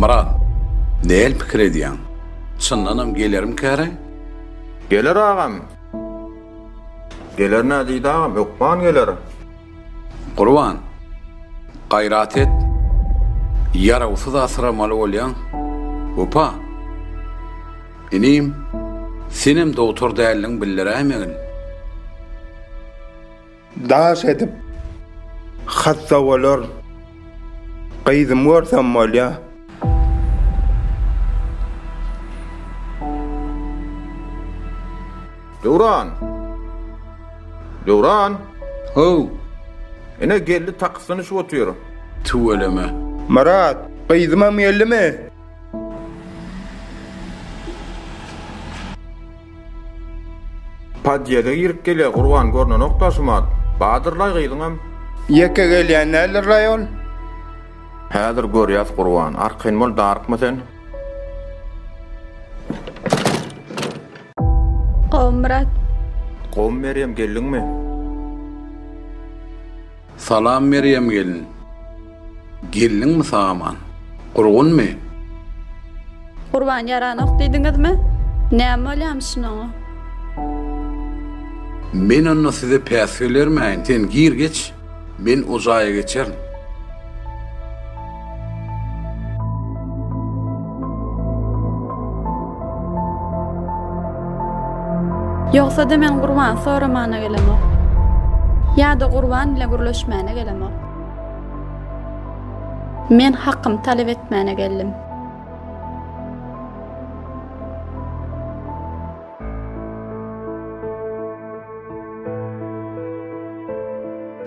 Myrat, näl pikir edýäň? Çyndanam gelermikäre? Geler agam. Geler nä diýdi agam, hökman geler. Gurban, gaýrat et, ýarawsyz asyramaly bolýaň. Wepa, inim, senem dogtor däldigiňi bildiräýmegin. Daş edip hassa bolar. Gyzymy görsem bolýa. Döwran! Döwran! How! Ine geldi takysyny içip otyr. Tüweleme. Myrat, gyzymam geldimi? Podýeze girip gelýär Gurban görnenokda şumat. Badyrlaý gyzyňam. Ýeke gelýän däldirlaý ol. Häzir görýäs Gurban. Arkaýyn bol darykma sen. Gowy Myrat. Gowy Merýem geldiňmi? Salam Merýem gelin. Geldiňmi sag-aman? Gurgunmy? Gurban ýaranok diýdiňizmi? Näme bolýamyşyn oňa? Men onda size päsgel bermäýin, sen gir geç, men o jaýa geçerin. Ýogsa-da men Gurbany soramana gelemok. Ýa-da Gurban bile gürleşmäne gelemok. Men hakymy talap etmäne geldim.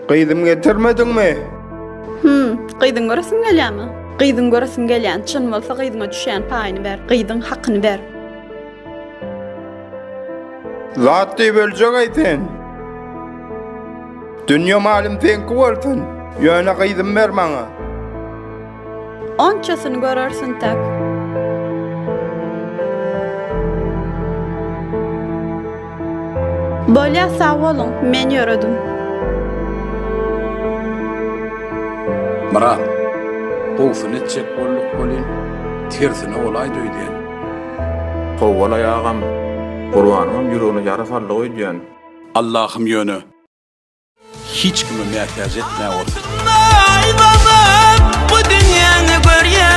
Gyzym getirmediňmi? Hum, gyzyň göresiň gelýärmi? Gyzyň göresiň gelýän, çyn bolsa gyzyňa düşýän paýyny ber, gyzyň hakyny ber. Zat diýip öljek-eý sen. Dünýe malym seňki bolsun, ýöne gyzymy ber maňa. Onçasyny görersiň tak. Bolýa sag boluň, men ýöredim. Myrat, gowusyny etjek bolduk welin, tersine bolaýdy öýdýän. Kowalaý agam, Gurbanyňam ýüregine ýara saldyk öýdýän. Allahym ýöne hiç kime mätäç etmä bolsun. Aý babam bu dünýäni görýän.